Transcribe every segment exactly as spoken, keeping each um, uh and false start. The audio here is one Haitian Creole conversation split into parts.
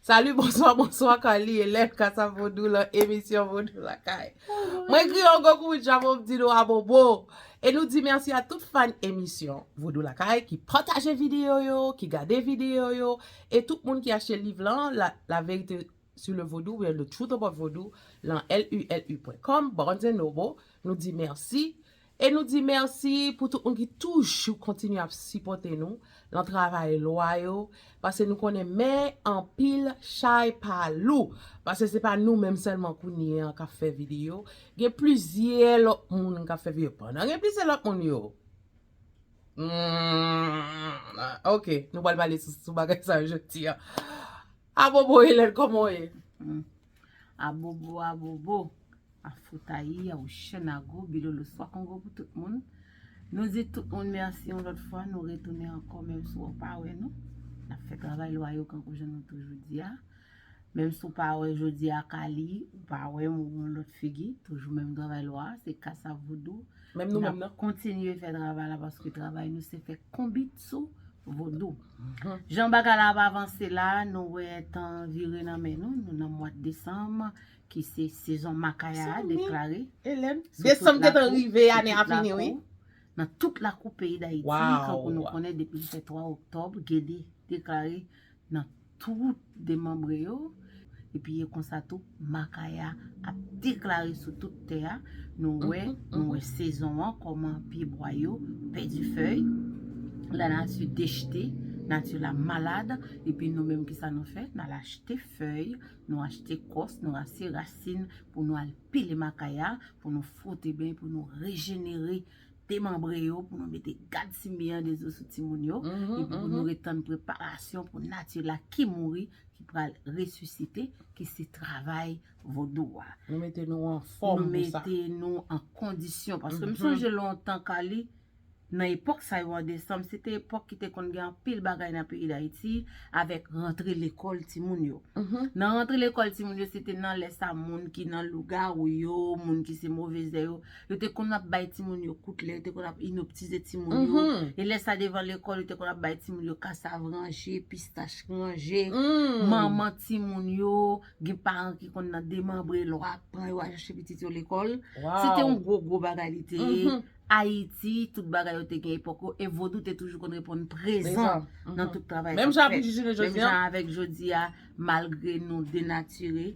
Salut, bonsoir, bonsoir, Carly, Hélène, Kasa Vodou, lan emisyon Vodou Lakay. Mwen kriye yon gwo kout chapo, m di nou abobo. E nou di mèsi a tout fan emisyon Vodou Lakay ki pataje videyo yo, ki gade videyo yo, e tout moun ki achte liv lan, La, La Vérité sur le Vodou, oubyen The Truth About Vodou, lan L U L U pwen com, Barnes and Noble. Nou di mèsi. E nou di mèsi pou tout moun ki toujou kontinye ap sipòte nou lan travay lwa yo, paske nou konnen men anpil chay pa lou, paske se pa nou menm sèlman kounye a k ap fè videyo, gen plizyè lòt moun k ap fè videyo. Pandan gen plizyè lòt moun yo, hmm, ok, nou pral pale sou, sou bagay sa yo jodi a. Abobo, Hélène, kòman w ye? Hmm. Abobo, abobo. Afoutayi, Awouchè, Nago, Bilolo, Swakongo pou tout moun. Nou di tout moun mèsi yon lòt fwa, nou retounen ankò, menm si w pa wè nou. N ap fè travay lwa yo kankou jan nou toujou di a. Menm si w pa wè jodi a Kali, ou pa wè m, ou yon lòt figi, toujou menm travay lwa, se Kasa Vodou. Menm nou menm nan. N ap kontinye fè travay la paske travay nou se fè konbit sou Vodou. Mhm. Jan bagay la ap avanse la, nou wè tan vire nan men nou, nou nan mwa desanm, ki se sezon makaya a deklare. Hélène, desanm gentan rive, ane a fini, wi. Nan tout lakou peyi Dayiti, kankou nou konnen depi l fè twa oktòb, Gede deklare nan tout demanbre yo. Epi e konsa tou, makaya ap deklare sou tout tè a. Nou wè, nou wè sezon an, kòman pyebwa yo pèdi fèy. La nati dechete, nati la malad. Epi nou menm, kisa nou fè? N al achte fèy, nou achte kòs, nou achte rasin pou nou al pile makaya, pou nou fwote byen, pou nou rejenere demanbre yo, pou nou mete gad simbi an de zo sou timoun yo, epi pou nou ret tann preparasyon pou nati la ki mouri, ki pral resisite, ki se travay vodou a. Nou mete nou an fòm pou sa. Nou mete nou an kondisyon, paske m sonje lontan, Kali, nan epòk sa yo an desanm, se te epòk ki te konn gen anpil bagay nan peyi Dayiti avèk rantre lekòl timoun yo. Nan rantre lekòl timoun yo, se te nan lè sa moun ki nan lougawou yo, moun ki se move zè yo, yo te konn ap bay timoun yo kout lè, yo te konn ap inoptize timoun yo. E lè sa devan lekòl, yo te konn ap bay timoun yo kasav ranje, pistach ranje, manman timoun yo, gen paran ki konn nan demanbre lwa, pran yo al chache pitit yo lekòl. Se te yon gwo, gwo bagay li te ye. Ayiti, tout bagay yo te gen epòk yo, e vodou te toujou konn reponn prezan nan tout travay k ap fèt. Menm jan avèk jodi a, malgre nou denatire,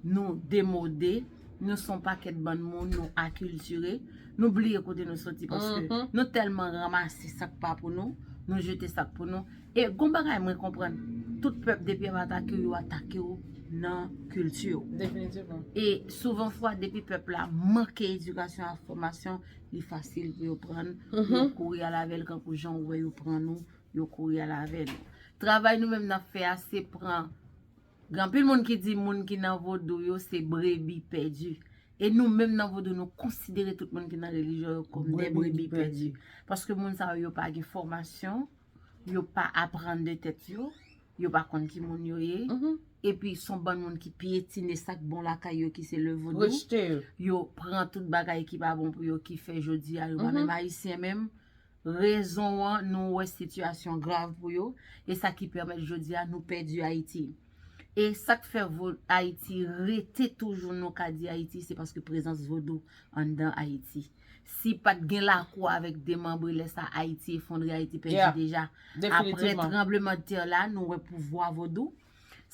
nou demode, nou se yon pakèt bann moun, nou akiltire, nou bliye kote nou soti, paske nou tèlman ranmase sa k pa pou nou, nou jete sa k pou nou. E gon bagay mwen konprann, tout pèp depi y ap atake w, yo atake w nan kilti w. Definitivman. E souvan fwa, depi pèp la manke edikasyon ak fòmasyon, li fasil pou yo pran l, yo kouri al avè l kankou jan w wè yo pran nou, yo kouri al avè nou. Travay nou menm n ap fè a, se pran, gen anpil moun ki di moun ki nan vodou yo se brebi pèdi. E nou menm nan vodou, nou konsidere tout moun ki nan relijyon yo kòm de brebi pèdi. Paske moun sa yo, yo pa gen fòmasyon, yo pa aprann de tèt yo, yo pa konn ki moun yo ye. Epi se yon bann moun ki pyetine sa k bon lakay yo, ki se le vodou. Yo pran tout bagay ki pa bon pou yo, ki fè jodi a yo pa menm ayisyen menm. Rezon an, nou wè sitiyasyon grav pou yo, e sa ki pèmèt jodi a nou pèdi Ayiti. E sa k fè vo-, Ayiti rete toujou, nou ka di Ayiti, se paske prezans vodou anndan Ayiti. Si pa t gen lakou avèk demanbre, lè sa Ayiti efondre, Ayiti pèdi deja. Apre tranblemanntè la, nou wè pouvwa vodou.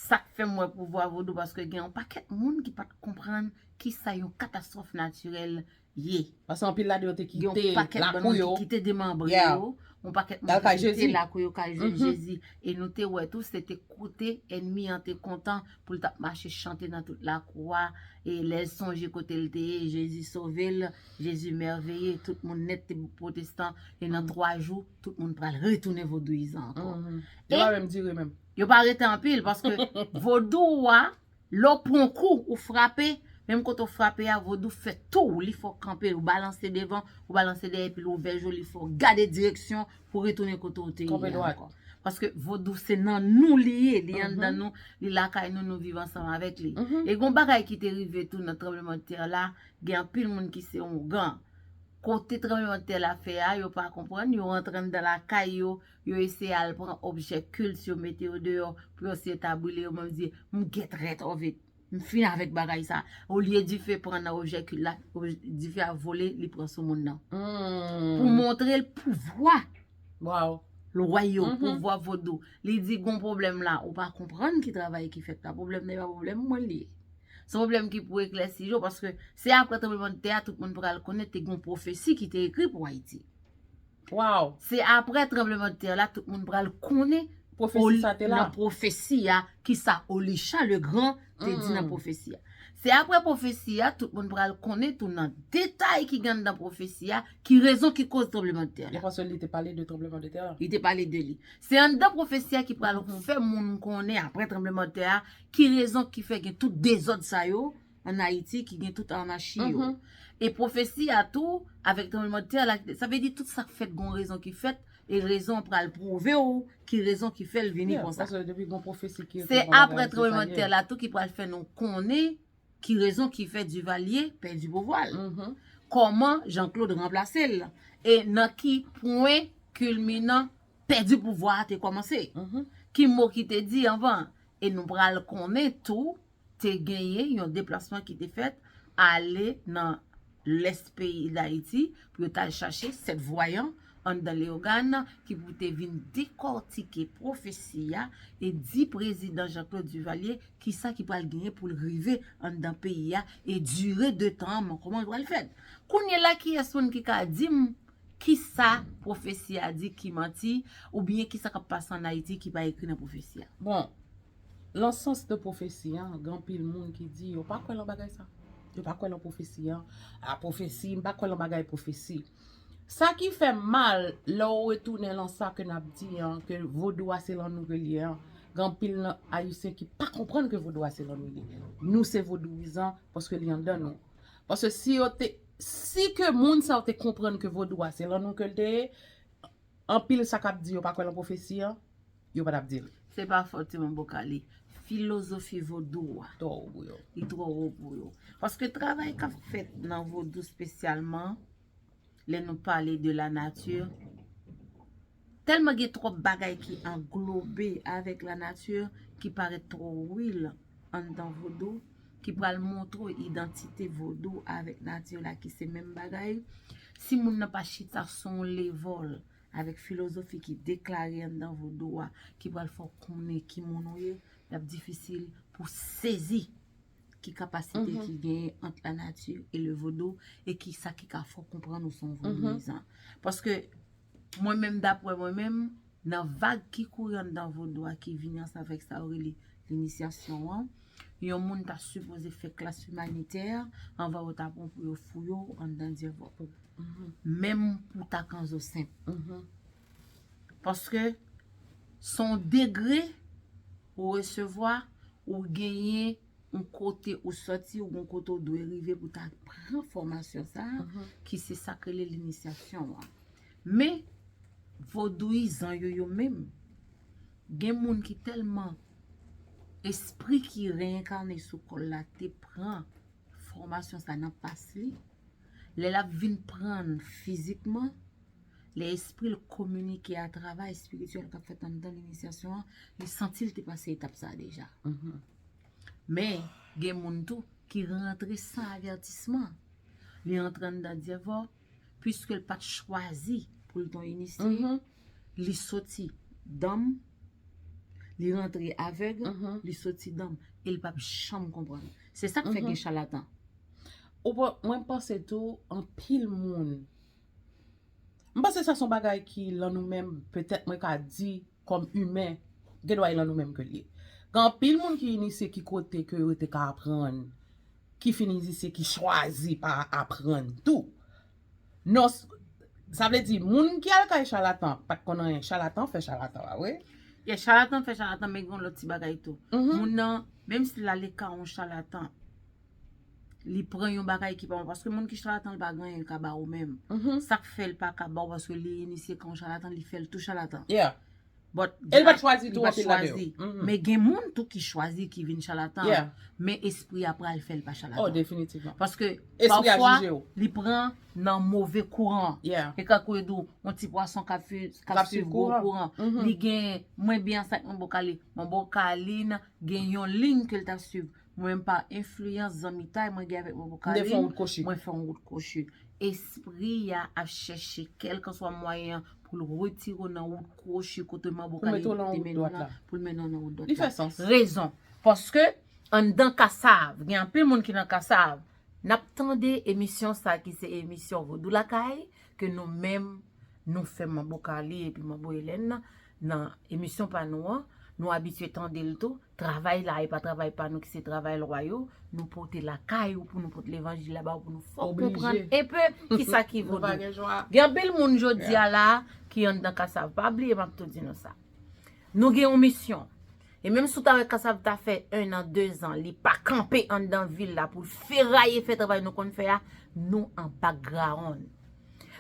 Sa k fè m wè pouvwa vodou, paske gen yon pakèt moun ki pa t konprann kisa yon katastwòf natirèl ye. Paske anpil ladan yo te kite lakou yo. Gen yon pakèt bann moun ki kite demanbre yo. Yon pakèt moun ki kite lakou yo k al jwenn Jezi. E nou te wè tou, se te kote ènmi an te kontan pou l t ap mache chante nan tout lakou a. E lè l sonje kote l te ye, Jezi sove l, Jezi mèveye, tout moun nèt te pwotestan. E nan twa jou, tout moun pral retounen vodouyizan ankò. Yo pa menm dire menm. Yo pa rete anpil, paske vodou a, lè w pran kou, ou frape, menm kote w frape a, vodou fè tou, li fè w kanpe, ou balanse devan, ou balanse dèyè, epi l ouvè je w, li fè w gade direksyon pou w retounen kote w te ye a ankò. Paske vodou se nan nou li ye, li anndan nou, li lakay nou, nou viv ansanm avèk li. E gon bagay ki te rive tou nan tranblemanntè la, gen anpil moun ki se oungan. kote tranblemanntè la fè a, yo pa konprann, yo rantre anndan lakay yo, yo eseye al pran objè kilt yo, mete yo deyò pou yo eseye ta brile yo menm, di, "M get rid of it. M fin avèk bagay sa." Olye dife pran nan objè kilt la, obje- dife a vole, li pran sou moun nan. Pou montre l pouvwa Wow. lwa yo, Mhm. pouvwa vodou. Li di, "Gon pwoblèm la, ou pa konprann ki travay ki fèt la. Pwoblèm nan e pa pwoblèm mwen li ye. Se yon pwoblèm ki pou eklèsi yo, paske se apre tranblemanntè a, tout moun pral konnen te gon pwofesi ki te ekri pou Ayiti." Wow. Se apre tranblemanntè la, tout moun pral konnen Pwofesi sa te la. Nan pwofesi a, ki sa Olisha le Gran te di nan pwofesi a. Se apre pwofesi a, tout moun pral konnen tou nan detay ki gen anndan pwofesi a, ki rezon ki koz tranblemanntè E la. paske li te pale de tranblemanntè la. Li te pale de li. Se anndan pwofesi a ki pral fè moun konnen apre tranblemanntè a, ki rezon ki fè gen tout dezòd sa yo ann Ayiti, ki gen tout anachi yo. Mhm. E pwofesi a tou, avèk tranblemanntè la, sa vle di tout sa k fèt gon rezon ki fèt, e rezon an pral pwouve w ki rezon ki fè l vini Yeah, konsa. Paske depi gon pwofesi ki Se apre tranblemanntè la tou ki pral fè nou konnen ki rezon ki fè Duvalier pèdi pouvwa l. Mhm. Kòman Jean-Claude ranplase l. E nan ki pwen kilminan pèdi pouvwa a te kòmanse. Mhm. Ki mo ki te di anvan. E nou pral konnen tou, te genyen yon deplasman ki te fèt ale nan lès peyi Dayiti pou yo t al chache sèt vwayan anndan Leyogàn ki pou te vin dekòtike pwofesi a e di prezidan Jean-Claude Duvalier kisa ki pral genyen pou l rive anndan peyi a e dire de tan an, kòman l pral fèt. Kounye la, kiyès moun ki ka di m kisa pwofesi a di ki manti, oubyen kisa k ap pase ann Ayiti ki pa ekri nan pwofesi a? Bon, nan sans de pwofesi an, gen anpil moun ki di yo pa kwè nan bagay sa. Yo pa kwè nan pwofesi an. A pwofesi, m pa kwè nan bagay pwofesi. Sa ki fè mal, lè w retounen lan sa ke n ap di an, ke vodou a se lan nou ke l ye an, gen anpil nan Ayisyen ki pa konprann ke vodou a se lan nou li ye. Nou se vodouyizan, paske li anndan nou. Paske si yo te, si ke moun sa yo te konprann ke vodou a se lan nou ke l te ye, anpil sa k ap di yo pa kwè lan pwofesi an, yo pa t ap di l. Se pa fòt yo, Manbo Kali. Filozofi vodou a, Twò wo pou yo. Li twò wo pou yo. Paske travay k ap fèt nan vodou espesyalman, lè nou pale de la nature, tèlman gen twòp bagay ki anglobe avèk la nature, ki parèt twò real anndan vodou, ki pral montre w idantite vodou avèk nati la, ki se menm bagay. Si moun nan pa chita sou yon level avèk filozofi ki deklare anndan vodou a, ki pral fè w konnen ki moun ou ye, l ap difisil pou sezi ki kapasite ki genyen ant la nature e le vodou, e ki sa ki ka fè w konprann ou se yon vodouyizan. Paske mwen menm, daprè mwen menm, nan vag ki kouri anndan vodou a ki vini ansanm avèk sa yo rele linisyasyon an, yon moun ta sipoze fè klas imanitè anvan yo ta pran pou yo fouye w anndan dyèvò. Menm pou ta kanzo senp. Paske se yon degre ou resevwa, ou genyen yon kote ou sòti, ou gen yon kote ou dwe rive pou ta pran fòmasyon sa a, ki se sa k rele linisyasyon an. Men, vodouyizan yo, yo menm, gen moun ki tèlman espri ki reyenkane sou kò l la te pran fòmasyon sa nan pas li, lè l ap vin pran l fizikman, lè espri l kominike atravè espirityèl k ap fèt anndan linisyasyon an, li santi l te pase etap sa a deja. Men, gen moun tou ki rantre san avètisman. Li antre anndan dyèvò, piske l pa t chwazi pou l t yon inisye, li soti danm, li rantre avèg, li soti danm, e l p ap janm konprann. Se sa k fè gen chalatan. Ou pa, mwen panse tou, anpil moun. M panse sa se yon bagay ki lan nou menm, petèt mwen ka di kòm imen, gen dwa e lan nou menm ke l ye. Gen anpil moun ki inisye ki kote ke yo te ka aprann, ki fin inisye ki chwazi pa aprann tou. Non, s- sa vle di, moun ki al kay chalatan pa t konn anyen, chalatan fè chalatan, pa vre? Ye, chalatan fè chalatan, men gen yon lòt ti bagay tou. Moun nan, menm si l ale kay yon chalatan, li pran yon bagay ki pa bon, paske moun ki chalatan, li pa gen anyen l ka ba ou menm. Sa k fè l pa ka ba ou, paske li inisye kay yon chalatan, li fè l tou chalatan. Yeah. But E l pa t Jack, chwazi li tou pa anpil la de chwazi. yo. Mhm. Men gen moun tou ki chwazi, ki vin chalatan. Yeah. Men espri a pral fè l pa Oh, chalatan. Definitivman. Paske Espri a pafwa, jije w. Li pran nan move kouran. Yeah. E kankou yo di w, yon ti pwason k ap fi- k K ap ap suiv swiv gwo kouran. Kouran. Mhm. Li gen, mwen byen sa k Manbo Kalin, Manbo Kalin gen yon liy ke l t ap swiv. Mwen pa enfliyans zanmitay mwen gen avèk Manbo M te fè Kalin, wout kwochi. Mwen fè yon wout kwochi. Espri a ap chèche kèlkanswa mwayen pou l retire w nan wout kwochi kote Manbo Pou mete w Kalin nan te wout mennen dwat w la. Nan, pou l mennen w nan wout dwat Li la. Fè sans. Rezon. Paske anndan kasav, gen anpil moun ki nan kasav. N ap tande emisyon sa ki se emisyon Vodou Lakay, ke nou menm nou fè Manbo Kalin epi Manbo Elèn nan, nan emisyon pa nou an, nou abitye tande l tou. Travay la e pa travay pa nou ki se travay lwa yo, nou pote lakay ou pou nou pote levanjil la ba ou pou nou fè w Oblije. Konprann enpe kisa ki Nou pa vodou. Gen jwa. Gen anpil moun jodi a la ki anndan kasav. Pa bliye m ap tou di nou sa. Nou gen yon misyon. E menm si w ta wè kasav ta fè en an, de zan, li pa kanpe anndan vil la pou l feraye fè travay nou konn fè a, nou an background.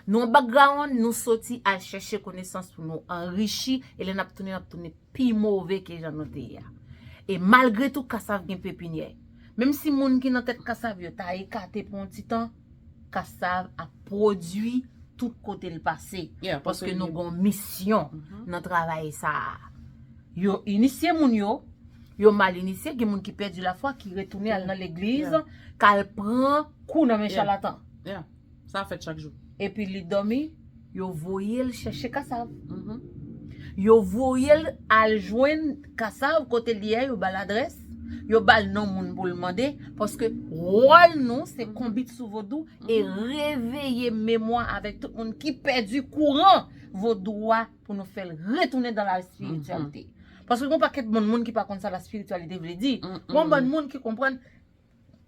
Nou an background, nou soti al chèche konesans pou nou anrichi, e lè n ap tounen, n ap tounen pi move ke jan nou te ye a. E malgre tou, kasav gen pepinyè. Menm si moun ki nan tèt kasav yo ta ekate pou yon ti tan, kasav ap pwodui tout kote l pase. Yeah, Paske paske nou li- gen yon misyon nan travay sa a. Yo inisye moun yo, yo mal inisye, gen moun ki pèdi lafwa, ki retounen al nan legliz, Yeah. k al pran kou nan men Yeah. chalatan. Yeah. Sa fèt chak jou. Epi li dòmi, yo voye l chèche kasav. Mhm. Yo voye l al jwenn kasav kote li ye, yo ba l adrès, yo ba l non moun pou l mande, paske wòl nou se konbit sou vodou e reveye memwa avèk tout moun ki pèdi kouran vodou a pou nou fè l retounen dan la spirityalite. Paske gen yon pakèt moun, moun ki pa konn sa la spirityalite vle di. Gen yon bann moun ki konprann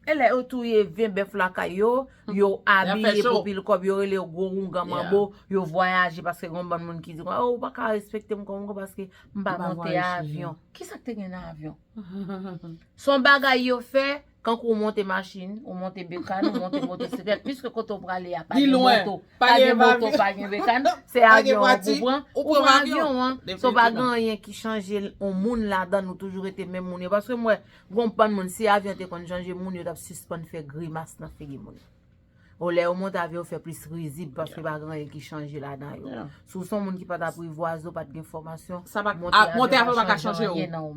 e lè yo touye ven bèf lakay yo, yo abiye pou pil kòb, yo rele yo gwo oungan manbo, yo vwayaje paske gen yon bann moun ki di, oh, ou pa ka respekte m kòm oungan paske m pa monte avyon. Kisa k te gen nan avyon? Se yon bagay yo fè, kankou ou monte machin, ou monte bekàn, ou monte motosiklèt, piske kote w prale a, pa gen moto, pa gen moto, pa gen bekàn, se avyon an pou pran, ou pran avyon an. So pa gen anyen ki chanje yon moun ladan, nou toujou rete menm moun yo. Paske m wè, gon bann moun, si avyon te konn chanje moun, yo t ap sispann fè grimas nan figi moun. O lè yo monte avyon, yo fè plis rizib paske pa gen anyen ki chanje ladan yo. Si w se yon moun ki pa t aprizwaze, w pa t gen fòmasyon, monte avyon pa ka chanje ou.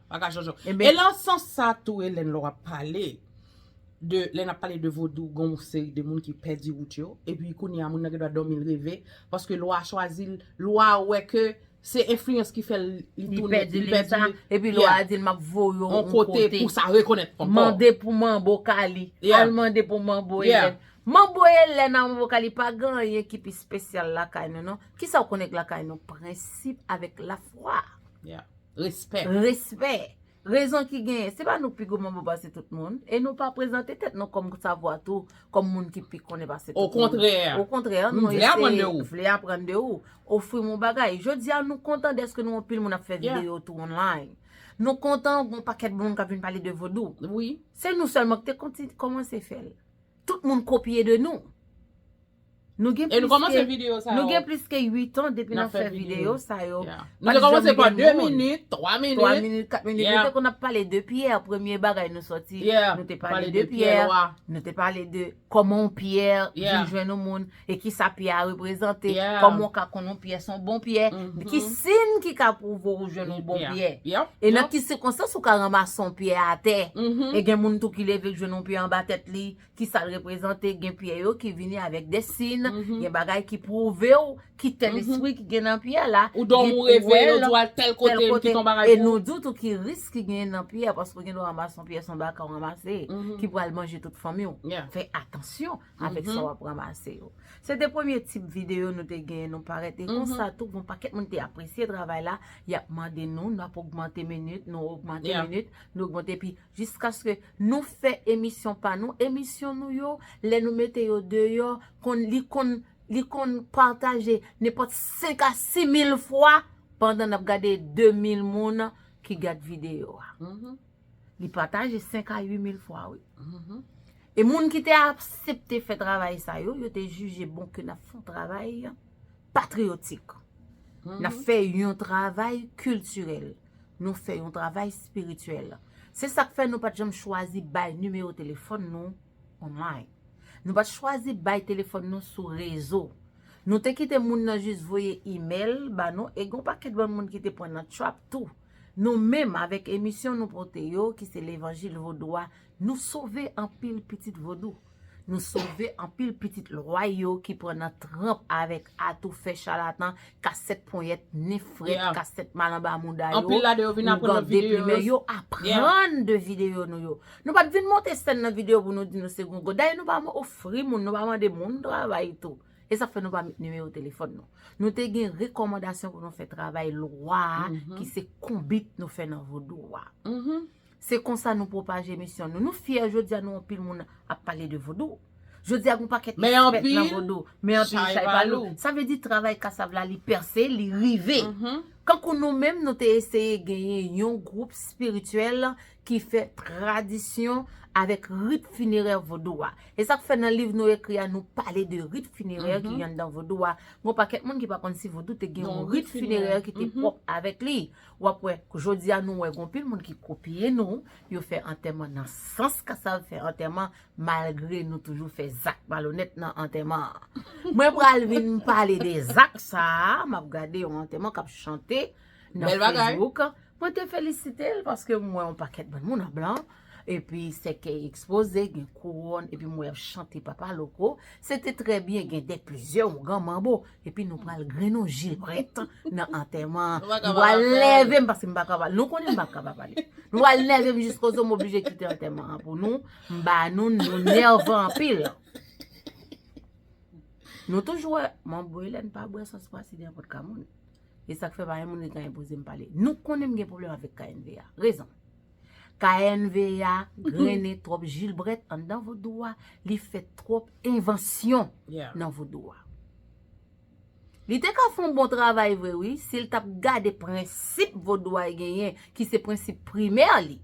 Pa ka chanje ou. E nan sans sa tou, Elèn, lè w ap pale de, lè n ap pale de vodou, gen yon seri de moun ki pèdi wout yo, epi kounye a moun nan gen dwa dòmi l reve, paske lwa chwazi l, lwa wè ke se enfliyans ki fè l li tounen, li pèdi li. Epi lwa a di l, m ap voye w yon kote pou sa rekonèt ankò. Mande pou Manbo Kali. Al mande pou Manbo Elèn. Manbo Elèn a Manbo Kali pa gen anyen ki pi espesyal lakay nou non. Kisa w konnen k lakay nou? Prensip avèk lafwa. Respè. Respè. Rezon ki genyen, se pa nou k pi gwo manbo pase tout moun, e nou pa prezante tèt nou kòm savwa tou, kòm moun ki pi konnen pase tout moun. Okontrè. Okontrè, nou eseye vle aprann de ou, ofri m yon bagay. Jodi a, nou kontan dèske nou anpil moun ap fè videyo tou online. Nou kontan yon pakèt moun k ap vin pale de vodou. Wi. Se nou sèlman ki te konti- kòmanse fè l. Tout moun kopye de nou. Nou gen E nou kòmanse videyo sa yo. Nou gen plis ke uit an depi n ap fè videyo sa yo. Nou te kòmanse pa de minit, twa minit. Twa minit, kat minit. Nou te konn ap pale de Pyè. Premye bagay nou sòti, nou te pale de Pyè. Nou te pale de kòman yon Pyè vin jwenn yon moun e kisa Pyè a reprezante. Kòman w ka konn yon Pyè se yon bon Pyè. Ki siy ki ka pwouve w jwenn yon bon Pyè. E nan ki sikonstans ou ka ranmase yon Pyè atè. E gen moun tou ki leve k jwenn yon Pyè anba tèt li. Kisa l reprezante? Gen pyè yo ki vini avèk de siy, gen bagay ki pwouve w ki tèl espri ki gen nan pyè la. Ou dòmi, ou reve, yo di w al tèl kote, m kite yon bagay pou ou. E nou di w tou ki risk ki genyen nan pyè, paske w gen dwa ranmase yon pyè se yon baka w ranmase, ki pral manje tout fanmi w. Fè atansyon avèk sa w ap ranmase yo. Se te premye tip videyo nou te genyen, nou parèt. E konsa tou, gon pakèt moun te apresye travay la, y ap mande nou, n ap ogmante minit, nou ogmante minit, nou ogmante, epi jiskaske nou fè emisyon pa nou. Emisyon nou yo, lè nou mete yo deyò, konn, li konn, li konn pataje nenpòt senk a sis mil fwa pandan n ap gade de mil moun ki gad videyo a. Li pataje senk a uit mil fwa, wi. E moun ki te aksepte fè travay sa yo, yo te jije bon ke n ap fè yon travay patriyotik. N ap fè yon travay kiltirèl. Nou fè yon travay espirityèl. Se sa k fè nou pa t janm chwazi bay nimewo telefòn nou online. Nou pa t chwazi bay telefòn nou sou rezo. Nou te kite moun nan jis voye imèl ba nou, e gen yon pakèt bann moun ki te pran nan trap tou. Nou menm, avèk emisyon nou pote yo, ki se levanjil vodou a, nou sove anpil pitit vodou. Nou sove anpil pitit lwa yo ki pran nan tranp avèk atoufè, chalatan, kasèt ponyèt, nen frèt, kasèt mal anba mouda yo, ougan deplimen yo, aprann de videyo nou yo. Nou pa t vin monte sèn nan videyo pou nou di nou se grangogo. Dayè, nou pa ofri moun, nou pa mande moun travay tou. E sa k fè nou pa met nimewo telefòn nou. Nou te gen rekòmandasyon pou nou fè travay lwa a, ki se konbit nou fè nan vodou a. Se konsa nou pwopaje misyon nou. Nou fyè jodi a, nou anpil moun ap pale de vodou. Jodi a, gon pakèt ekspèt nan vodou. Men anpil chay pa lou. Sa vle di travay kasav la, li pèse, li rive. Kankou nou menm, nou te eseye genyen yon gwoup espirityèl ki fè tradisyon avèk rit finerè vodou a. E sa k fè nan liv nou ekri a, nou pale de rit finerè ki anndan vodou a. Gon pakèt moun ki pa konn si vodou te gen yon rit finerè ki te pwòp avèk li. W ap wè, jodi a nou wè gon pil moun ki kopye nou, yo fè antèman nan sans kasav fè antèman, malgre nou toujou fè zak malonèt nan antèman an. Mwen pral vin pale de zak sa a, m ap gade yon antèman k ap chante nan Facebook. Mwen te felisite l paske m wè yon pakèt bann moun an blan. Epi sèkèy ekspoze, gen kouwòn, epi m wè y ap chante Papa Loko. Se te trè byen, gen de plizyè ougan manbo. Epi nou pral grennen yon jilbrèt nan antèman an. Nou pral nève m paske m pa ka pale. Nou konnen m pa ka pa pale. Nou pral nève m jiskoze m oblije kite antèman an pou nou. M ba nou, nou nève anpil. Nou toujou wè, manbo Elèn pa bwè sans pwasi de nenpòt ka moun. E sa k fè pa gen moun ki ka enpoze m pale. Nou konnen m gen pwoblèm avèk K N V A. Rezon. K N V A grennen twòp jilbrèt anndan vodou a, li fè twòp envansyon nan vodou a. Li te ka fè yon bon travay vre wi, si l t ap gade prensip vodou a genyen, ki se prensip primè li.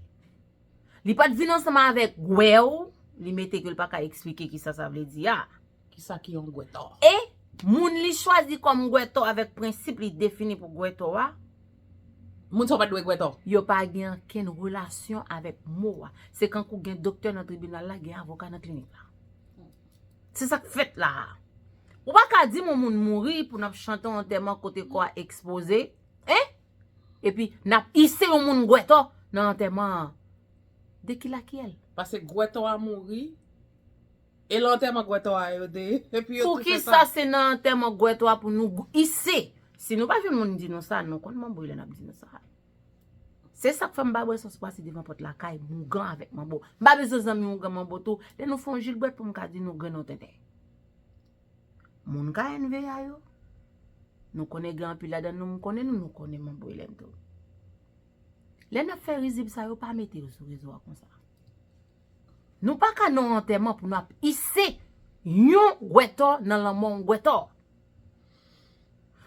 Li pa t vin ansanm avèk gwètò, li mete ke l pa ka eksplike kisa sa vle di a. Kisa ki yon gwètò? E moun li chwazi kòm gwètò avèk prensip li defini pou gwètò a. Moun sa yo pa t dwe gwètò. Yo pa gen ankenn relasyon avèk mo a. Se kankou gen doktè nan tribinal la, gen avoka nan klinik la. Se sa k fèt la a. Ou pa ka di m yon moun mouri pou n ap chante yon antèman kote kò a ekspoze, en? Epi n ap ise yon moun gwètò nan antèman an. De ki lakiyèl? Paske gwètò a mouri, e nan antèman gwètò a yo te, epi yo te fè sa. Poukisa se nan antèman gwètò a pou nou ise? Si nou pa jwenn moun di nou sa, nou konn manbo lè n ap di nou sa. Se sa k fè m pa bwè sans pwasi devan pòt lakay m ougan avèk manbo. M pa bezwen zanmi ougan manbo tou. Lè nou fè yon jilbrèt pou m ka di nou grennen yon tenten. Moun K N V A yo, nou konnen gen anpil ladan nou, m konnen nou, nou konnen manbo Elèn tou. Lè n ap fè rizib sa yo, pa mete yo sou rezo a konsa. Nou pa ka nan yon antèman pou nou ap ise yon gwètò nan lanmò yon gwètò.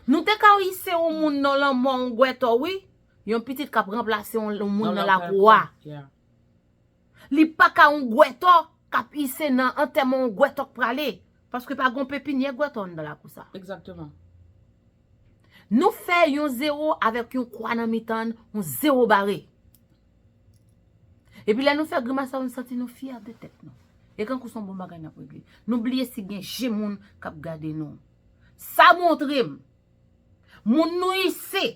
Nou te ka ise yon moun nan lanmò yon gwètò, wi. Yon pitit k ap ranplase yon, yon moun nan lakou a. Li pa ka yon gwètò k ap ise nan antèman yon gwètò k prale. Paske pa gon pepinyè gwètò anndan lakou sa. Egzakteman. Nou fè yon zewo avèk yon kwa nan mitan n, yon zewo bare. Epi lè nou fè grimas sa, nou santi nou fyè de tèt nou. E kankou se yon bon bagay n ap regle. Nou bliye si gen je moun k ap gade nou. Sa montre m, moun nou ise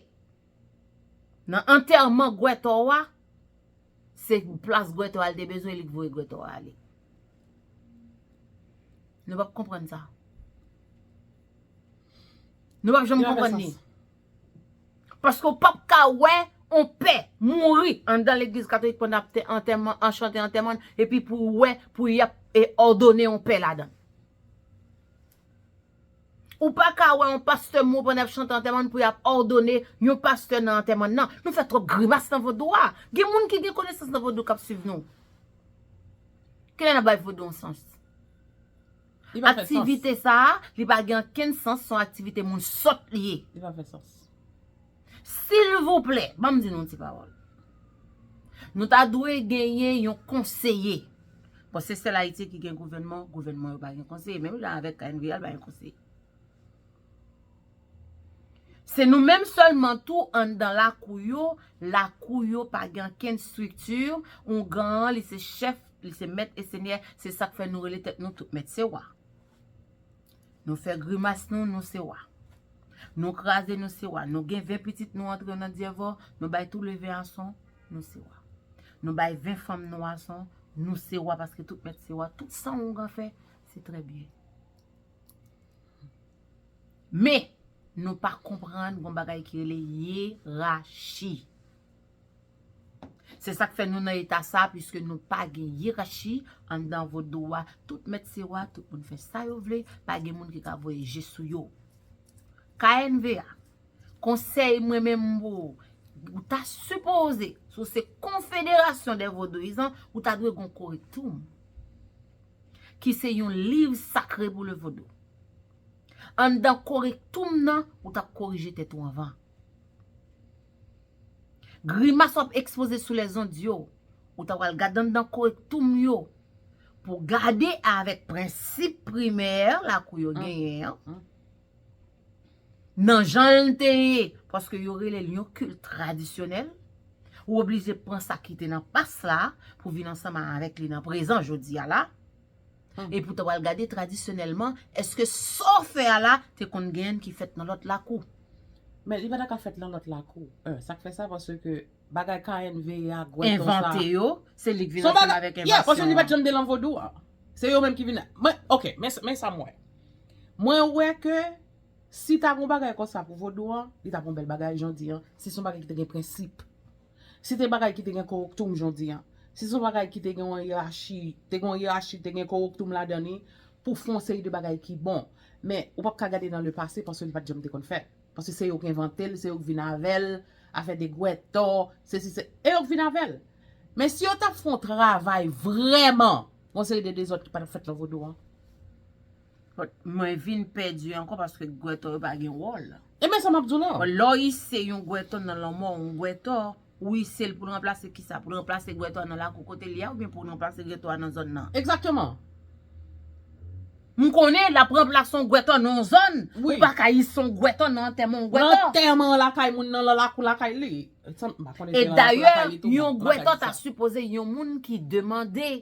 nan antèman gwètò a, se plas gwètò a l te bezwen, li k voye gwètò a ale. Nou p ap konprann sa. Nou p ap janm konprann li. Paske w p ap ka wè yon pè mouri anndan legliz katolik pandan ap te antèman, an chante antèman, epi pou w wè, pou y ap, e, òdone yon pè ladan. Ou pa ka wè yon pastè mou pandan y ap chante antèman pou y ap òdone yon pastè nan antèman nan. Nou fè twòp grimas nan vodou a. Gen moun ki gen konesans nan vodou k ap swiv nou. Kilè n ap bay vodou yon sans? Li pa fè sans. Aktivite sa a, li pa gen ankenn sans, se yon aktivite moun sòt li ye. Li pa fè sans. Silvouplè, ban m di nou yon ti pawòl. Nou ta dwe genyen yon konseye. Bon, se sèl Ayiti ki gen gouvènman, gouvènman yo pa gen konseye. Menm jan avèk K N V A, l pa gen konseye. Se nou menm sèlman tou anndan lakou yo, lakou yo pa gen ankenn estrikti, ongan an, li se chèf, li se mèt e senyè, se sa k fè nou rele tèt nou tout mèt se wa. Nou fè grimas nou, nou se wa. Nou kraze, nou se wa. Nou gen ven pitit, nou antre yo nan dyèvò, nou bay tou le ven ason, nou se wa. Nou bay ven fanm nou ason, nou se wa, paske tout mèt se wa. Tout sa ongan fè, se trè byen. Men, nou pa konprann gon bagay ki rele yerachi. Se sa k fè nou nan eta sa, piske nou pa gen yerachi anndan vodou a. Tout mèt se wa, tout moun fè sa yo vle, pa gen moun ki ka voye je sou yo. K N V A, konsèy mwen menm m ba w, ou ta sipoze, si w se Confédération des Vodouyizan, ou ta dwe gon korektoum, ki se yon liv sakre pou le vodou. Anndan korektoum nan, ou t ap korije tèt ou anvan. Grimas w ap ekspoze sou lèzond yo, ou ta pral gade anndan korektoum yo, pou gade avèk prensip primè lakou yo genyen an, nan jan l te ye, paske yo rele l yon kilt tradisyonèl, ou oblije pran sa ki te nan pas la pou vin ansanm avèk li nan prezan jodi a la. Epi w ta pral gade tradisyonèlman, èske sa w fè a la te konn gen ki fèt nan lòt lakou? Men li pa ta ka fèt nan lòt lakou. Sa k fè sa, paske bagay K N V A, Gwètò sa. Envante yo, se li k vin ansanm avèk envansyon an. Yeah, paske li pa t janm te nan vodou a. Se yo menm ki vin. Men, ok, men, men sa m wè. Mwen wè ke si ta gon bagay konsa pou vodou an, li t ap yon bèl bagay jan w di an, si se yon bagay ki te gen prensip. Si te bagay ki te gen korektoum jan w di an, si se yon bagay ki te gen yon yerachi, te gen yon yerachi, te gen korektoum ladan li, pou fè yon seri de bagay ki bon. Men, ou p ap ka gade nan le pase paske li pa t janm te konn fèt. Paske se yo k envante l, se yo k vin avè l, afè de gwètò, se si se, e yo k vin avè l. Men si yo t ap fè yon travay vrèman, yon seri de dezòd ki pa t ap fèt nan vodou an. But mwen vin pèdi ankò paske gwètò yo pa gen wòl. E men sa m ap di w la. Bon, lè w ise yon gwètò nan lanmò, yon gwètò, ou ise l pou l ranplase kisa? Pou l ranplase gwètò a nan lakou kote li a oubyen pou l ranplase gwètò a nan zòn nan? Egzakteman. M konnen l ap ranplase yon gwètò nan yon zòn. Wi. Ou pa ka ise yon gwètò nan antèman yon gwètò. Nan antèman lakay moun nan, nan lakou lakay li. E dayè, yon gwètò ta sipoze yon moun ki demande.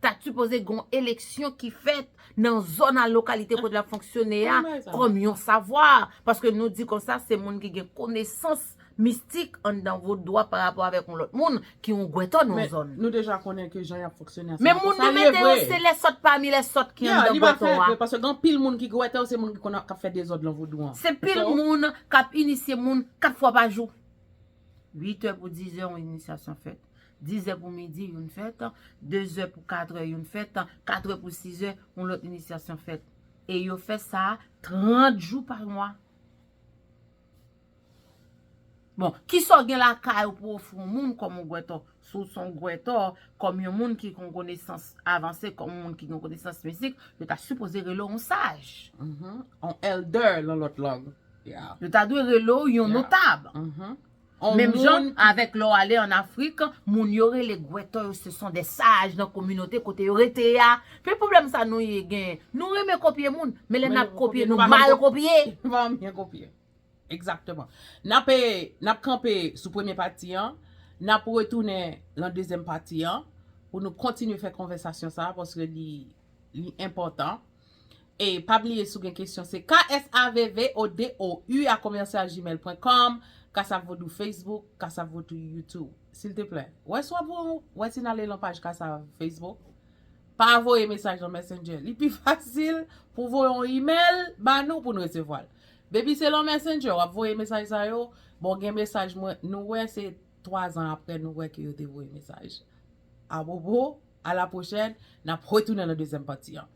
Ta sipoze gen yon eleksyon ki fèt nan zòn a lokalite kote l ap fonksyone a kòm yon savwa. Paske nou di konsa, se moun ki gen konesans mistik anndan vodou a pa rapò avèk yon lòt moun ki yon gwètò nan yon zòn. Men nou deja konnen ke jan y ap fonksyone a, se pa konsa li ye vre. Men moun nou mete yo, se lè sòt pami lè sòt ki anndan gwètò a. Paske gen anpil moun ki gwètò, se moun ki konn k ap fè dezòd nan vodou an. Se pil moun k ap inisye moun kat fwa pa jou. Uit è pou diz è, yon inisyasyon fèt. Diz è pou midi, youn fèt. De zè pou kat è, youn fèt. Kat è pou siz è, yon lòt inisyasyon fèt. E yo fè sa trant jou pa mwa. Bon, kisa w gen lakay ou pou ofri yon moun kòm yon gwètò? Si w se yon gwètò, kòm yon moun ki gen konesans avanse, kòm yon moun ki gen konesans mistik, yo ta sipoze rele w yon saj. Mhm. Yon elder nan lòt lang. Yeah. Yo ta dwe rele w yon notab. Mhm. Menm jan avèk lè w ale ann Afrik, moun yo rele gwètò yo, se son de saj nan kominote kote yo rete a. Pi pwoblèm sa nou ye gen, nou renmen kopye moun, men lè n ap kopye, nou mal kopye. Nou pa byen kopye. Egzakteman. N ap, n ap kanpe sou premye pati an. N ap retounen nan dezyèm pati an pou nou kontinye fè konvèsasyon sa a, paske li, li enpòtan. E pa bliye, si w gen kesyon, se K S A V V O D O U a commercial gmail point com, Kassav Vodou Facebook, Kassav Vodou YouTube. Silteplè, wè si w ap wè si n ale lan paj Kassav Facebook. Pa voye mesaj nan Messenger. Li pi fasil pou voye yon email ba nou pou n resevwa l. Depi se lan Messenger, w ap voye mesaj sa yo, bon, gen mesaj mwen, nou wè se twa zan apre nou wè ke yo te voye mesaj. Apwopo, a la pwochèn, n ap retounen nan dezyèm pati an.